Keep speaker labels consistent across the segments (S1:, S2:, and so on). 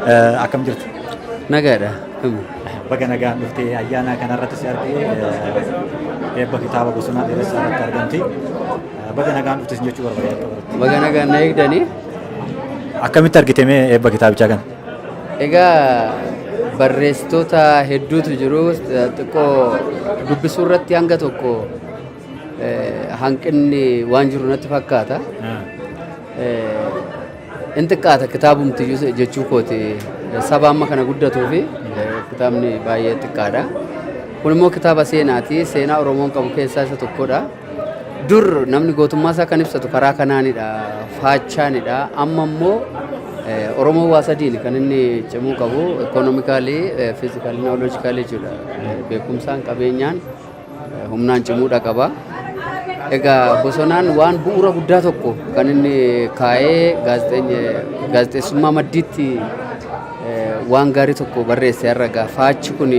S1: Akkam jirtu?
S2: Nagaadha.
S1: Baga nagaan dhuftee. Ayyaana kanarratti si argee, eebba kitaaba Bosonaa Dheeressaa irratti argamti. Baga nagaan dhufte jechuu barbaada jalqaba.
S2: Baga nagaan na eegdanii.
S1: Akkamitti argite mee eebba kitaabichaa kana?
S2: Egaa, barreessitoota hedduutu jiru. Xiqqoo dubbisuu irratti hanga tokko hanqinni waan jiru natti fakkaata. In xiqqaata kitaabumti jechuu kooti, saba amma kana guddatuu fi kitaabni baay'ee xiqqaadha. Kun immoo kitaaba seenaati. Seenaa Oromoon qabu keessaa isa tokkodha. Dur namni gootummaa isaa kan ibsatu karaa kanaanidha. Faachaanidha. Amma immoo Oromoon waa sadiin kan inni cimuu qabu: economically, physically, knowledgically jechuudha. Beekumsaan, qabeenyaan, humnaan cimuudha qaba. Egaa, Bosonaan waan bu'uura guddaa tokko kan inni kaa'ee, gaazexeessummaa maddiitti waan gaarii tokko barreesse har'a. Egaa faachi kun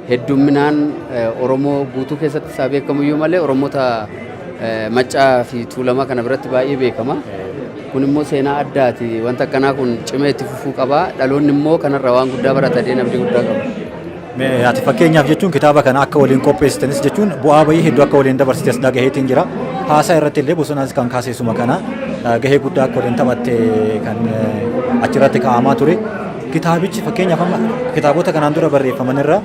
S2: heddumminaan Oromoo guutuu keessatti isaa beekamu iyyuu malee, Oromoota Maccaa fi Tuulamaa kana biratti baay'ee beekama. Kun immoo seenaa addaati. Wanta akkanaa kun cimee itti fufuu qaba. Dhaloonni immoo kanarraa waan guddaa barata jedhee abdii guddaa qaba.
S1: Ati fakkeenyaaf jechuun kitaaba kana akka waliin qopheessitanis jechuun bu'aa bahii hedduu akka waliin dabarsites dhagaheetiin jira. Haasaa irratti illee Bosonaanis kan kaaseessuma kana gahee guddaa akka waliin taphatte kan achirratti kaa'amaa ture. Kitaabichi fakkeenyaaf amma kitaabota kanaan dura barreeffaman irra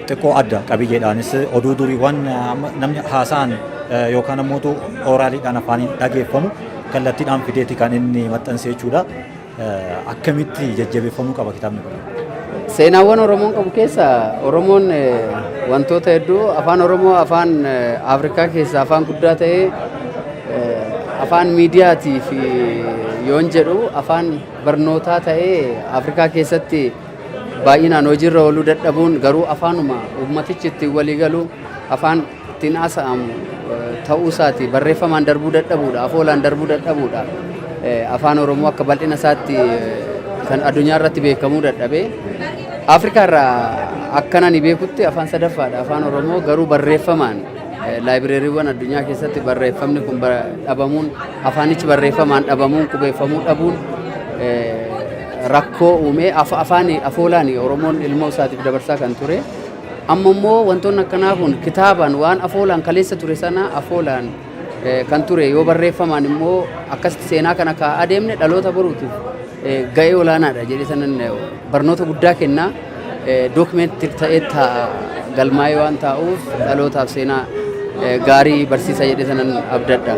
S1: xiqqoo adda, qabiyyeedhaanis oduu durii waan namni haasa'an yookaan ammoo oraliidhaan afaaniin dhageeffamu kallattiidhaan fideeti kan inni maxxanse jechuudha. Akkamitti jajjabeeffamuu qaba kitaabni kun?
S2: Seenaawwan Oromoon qabu keessa, Oromoon wantoota hedduu, afaan Oromoo afaan Afrikaa keessaa afaan guddaa ta'ee, afaan miidiyaatii fi yoon jedhu afaan barnootaa ta'ee Afrikaa keessatti baay'inaan hojiirra ooluu dadhabuun, garuu afaanuma uummatichi ittiin walii galu, afaan ittiin haasa'amu ta'uu isaati barreeffamaan darbuu dadhabuudha, afoolaan darbuu dadhabuudha. Afaan Oromoo akka bal'ina isaatti kan addunyaa irratti beekamuu dadhabee, Afrikaa irraa akkan ani beekutti afaan sadaffaadha afaan Oromoo. Garuu barreeffamaan laayibireeriiwwan addunyaa keessatti barreeffamni kun dhabamuun, afaanichi barreeffamaan dhabamuun, qubeeffamuu dhabuun rakkoo uumee. Afaan afoolaan Oromoon ilmoo isaatiif dabarsaa kan ture. Amma immoo wantoonni akkanaa kun kitaabaan waan afoolaan kaleessa ture sana, afoolaan kan ture yoo barreeffamaan immoo akkasitti seenaa kana kaa'aa adeemne, dhaloota boruutiif ga'ee olaanaadha jedhee sanan barnoota guddaa kennaa. Dookimentii ta'ee taa'a, galmaa'ee waan taa'uuf, dhalootaaf seenaa gaarii barsiisa jedhee sanan abdadha.